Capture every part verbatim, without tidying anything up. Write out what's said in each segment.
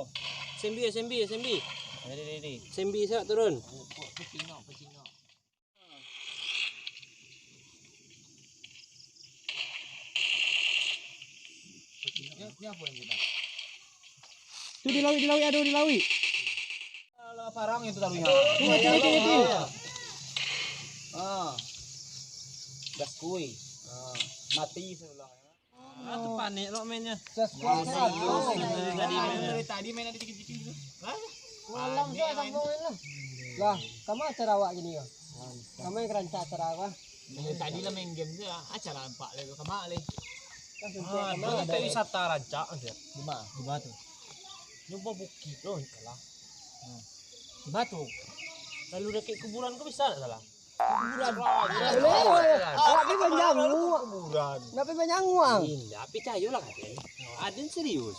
S M B, S M B, S M B. Ready, ready. S M B siap turun. Tu di lauik, di lauik, aduh, di lauik. Alah, parang itu taruhnya. Ini, ini, ini, ini. Ah. Gas kui. Ah. Mati sebelah. Ah, tu panik lo mainnya. Gas kui. Dari tadi, dari tadi main ada dikit-dikit gitu. Hah? Malam tu main. Lah, kama acara awak gini yo? Kama yang rancak acara awak? Dari tadi lah main game tu lah. Acara nampak lah tu, kama leh. Ah, tu tempat wisata rancak tu. Di mana? Di mana tu? Nyoba bukit tu, salah. Di mana tu? Lalu dekat kuburan ko bisa tak salah? Kuburan. Awak ni banyak kuburan. Nak pai banyak uang. Indak, picayolah kaden. Aden serius.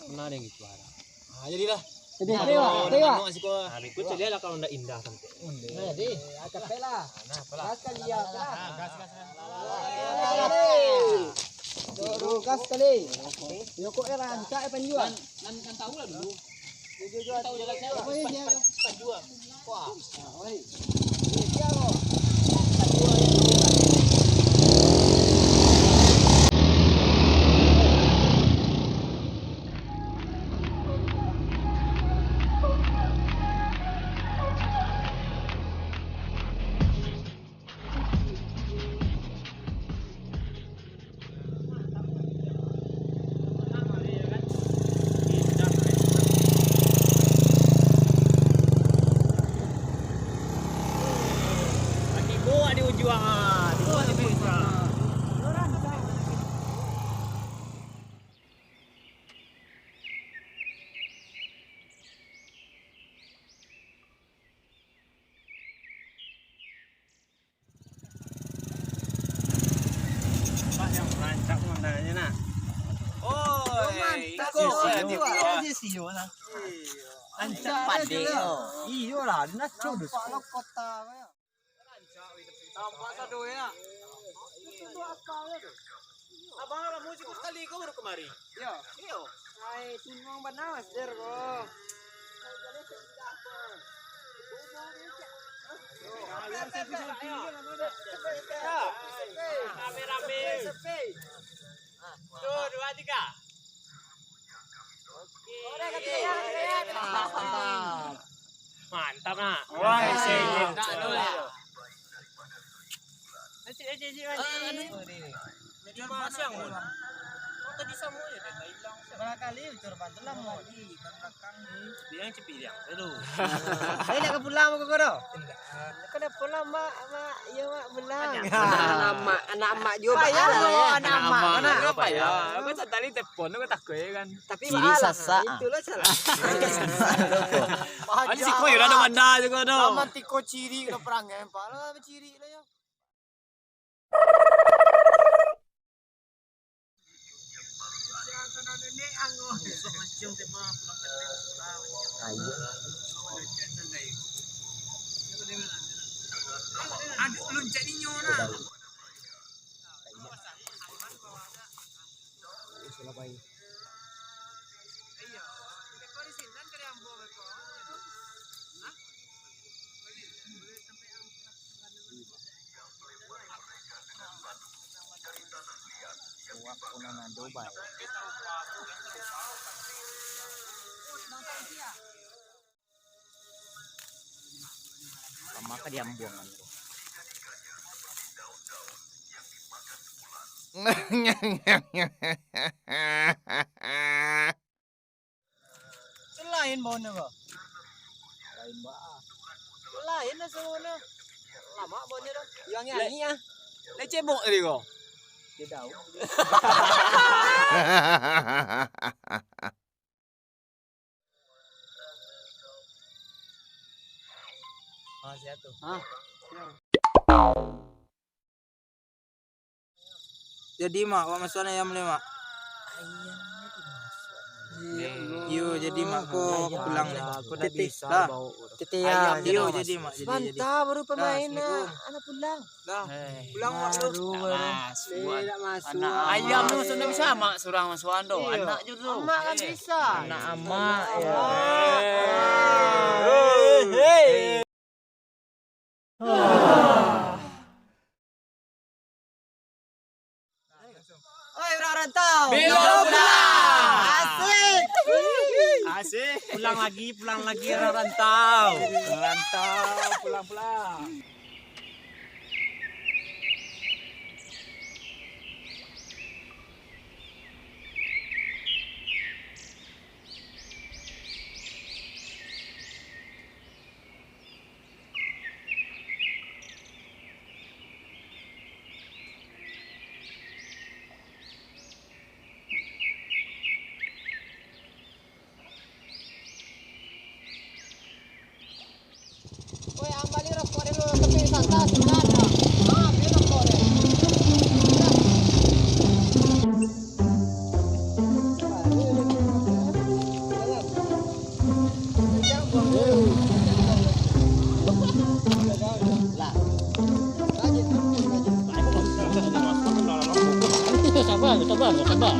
Pernah ada yang gitu ada. Ah, jadilah. Jadi, tengok, tengok. Nah, ikut saja lah kalau ndak indah sampai. Nah, jadi, akad lah. Nah, apalah. Gas kali ya, apalah. Nah, gas, gas, gas. Gas kali. Yo, kok rancak ya penjual. Nan, nan tahu lah dulu. Tahu jalan saya. Apa ya dia? Cepat, cepat jua. Wah. Oi. Dia lo. Tibo di ujuang, ah. Tibo di puncak. Bah, yang rancak mandangannyo, nah. Oi, mantap, iko, iko, iko, iko, iko, iko, nah. Rancak padek, oh. Iyo lah, ado naco doh. Nampak lo kota ko yo. Tampak sado ya. Abang lamo juo sakali ko baru kamari. Iyo. Iyo. Ai, tunjuang bana, Mas Der, ko. Rame-rame. Tuh, dua, tiga. Oke. Mantap, nak. Wah, isi. Mantap, nak. Cik, cik, cik, cik. Media masang, Bun. Oh, tadi samo ya, tadi hilang. Barangkali ucur bantu lah, Mon. Di belakang ni. Dia yang cepi dia. Aduh. Saya nak ke pulang, Mak Guru. Kenapa lah, Mak? Mak, ya, Mak, pulang. Anak Mak, anak Mak juga. Payah, Mak, anak Mak. Anak Mak, anak Mak. Payah. Aku tak tadi telepon, aku takut ya kan. Tapi ciri maaf lah, sasak, ah. Itulah salah. Ada siko ya, ada banda juga tu. Paman tiko ciri kalau perang, eh. Pak lah, ciri lah ya. Ayo. Aduh, luncak ninyo nah. Maka diambuangan tu. Lain baunyo ko. Lain ba. Lain lah suaranya. Lamo baunyo tu. Yang angin ah. Lai cebok tadi ko. Dia tahu. Ah, siap tu. Ah. Jadi, Mak, awak masuakan ayam lai, Mak? Ayamnyo dimasuakan. Iyo, jadi mak ko pulang ni. Aku dah Titih. Bisa Dah. Bawa. Titih Ayam ya, Titih. Iyo, jadi mak, jadi, jadi. Sabanta baru pamain, Assalamualaikum. Anak pulang. Dah. Eh. Pulang mak tu. Baru, baru. Mas, Eh, buat tak masuk. Anak Ayam tu sudah bisa mak surang masuak ando. Iyo. Anak je tu. Amak kan Eh. Bisa. Anak amak, ya. Amak. Eh. Eh. Eh. Oi, urang rantau. Bilo pulang. Asik. Asik. Pulang lagi, pulang lagi urang rantau. Rantau, pulang-pulang. Weh, ambali rokok dulu, tapi santai, santai aja. Ah, beli rokok deh. Sabar, sabar, sabar.